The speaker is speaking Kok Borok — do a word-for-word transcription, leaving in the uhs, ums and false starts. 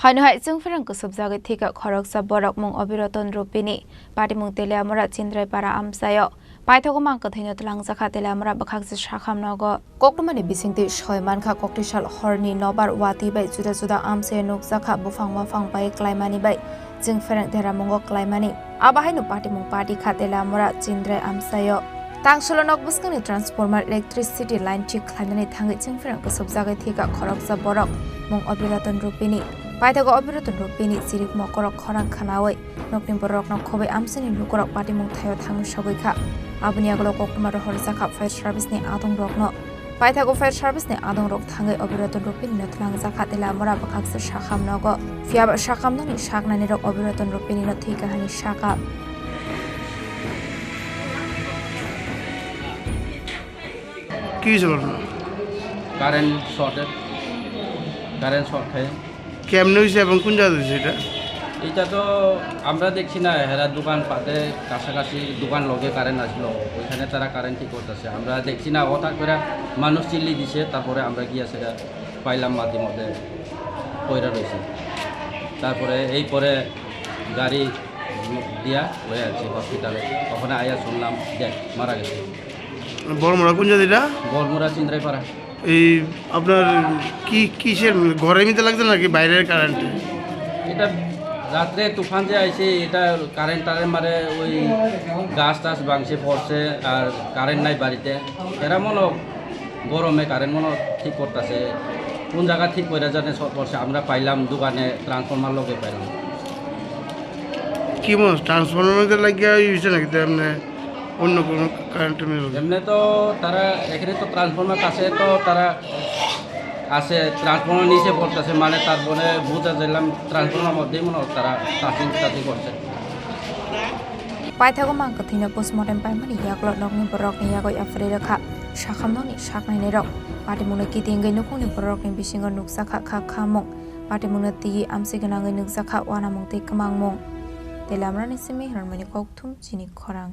Haino hai chwngphrang kusubjagwi thwikha khoroksa borok mung Obiroton Rupini, patimung Teliamura Chindraipara amchaio. Paithago mang kwthwino twlangjakha Teliamura bwkhaksa sakham nogo. Koktwmani bisingtwi soi mankha, koktwsal horni nobar watwi bai juda juda amchaio nukjakha buphang waphang bai klaimani bai chwngphrang deramungo klaimani. Abo haino patimung pati kha Teliamura Chindrai amchaio. Tangsulo nok bwskangni transformer electricity line thik khlainani thangwi chwngphrang kusubjagwi thwikha khoroksa borok mung Obiroton Rupini. Paithago Obiroton Rupini chirik mokorok khorang khwnawi nokni bororokno khobwi amchaini lukurok patimung thaio thangwi sogwi kha. Aboni yagulo koktwma rohorjakha fire service ni adongrokno. Paithago fire service ni adongrok thangwi Obiroton Rupini no twlangjakha Teliamura bwkhaksa sakham nogo. Phiyaba sakham nokni saknani rok Obiroton Rupini no thwikha hani sakha. কি হয়েছে ঘটনা? কারেন্ট শর্টে, current short খায়। কেমনে হয়েছে এবং কোন জায়গায় হয়েছে এটা? এটা তো আমরা দেখছি না, এরা দোকান পাতে কাছাকাছি দোকান লগে কারেন্ট আসলো, ওইখানে তারা কারেন্ট ঠিক করতেছে। আমরা দেখছি না, হঠাৎ করে মানুষ চিল্লি দিছে, তারপরে আমরা গিয়া সেটা পাইলাম মাঝে মধ্যে পয়রা রয়েছে। তারপরে এই পরে গাড়ি দিয়া লয়ে আনছি হসপিটালে, ওখানে আয়া শুনলাম যে মারা গেছে। বড়মুড়া কোন জায়গা এটা? বড়মুড়া চিন্দ্রাইপাড়া। এই আপনার কি কিসের, ঘরের মধ্যে লাগছে নাকি বাইরের কারেন্টে? এটা রাত্রে তুফান যে আইছে, এটা কারেন্ট টারেন্ট মারে, ওই গাছ টাছ ভাঙছে পড়ছে, আর কারেন্ট নাই বাড়িতে। এরা মনে হয় গরমে কারেন্ট মনে হয় ঠিক করতেছে, কোন জায়গা ঠিক করে জানে সব করছে। আমরা পাইলাম দোকানে ট্রান্সফরমার লগে পাইলাম। কি মনে হয়, ট্রান্সফরমার মধ্যে লাগিয়ে হয়েছে নাকি তো এমনি অন্য কোনো কারেন্টের মধ্যে? এমনি তো তারা এখানে তো ট্রান্সফরমার কাছে তো তারা আছে, ট্রান্সফরমার নিচে পড়তেছে, মানে তারপরে বুঝা দিলাম ট্রান্সফরমার মধ্যেই মনে হয় তারা টাচিং টাচিং করছে। Paithago mang kwthwino postmortem paimani yagulo nokni borokni yago yapharwi rwkha sakham nokni saknainirok. Patimungno kitingwi nukhungni bororokni bisingo nukjakha kha khamung. Patimungno twiwi amchwi gwnangwi nukjakha uanamung tei kwmangmung. Teliamurani simi Hiranmani kokthum chini khorang.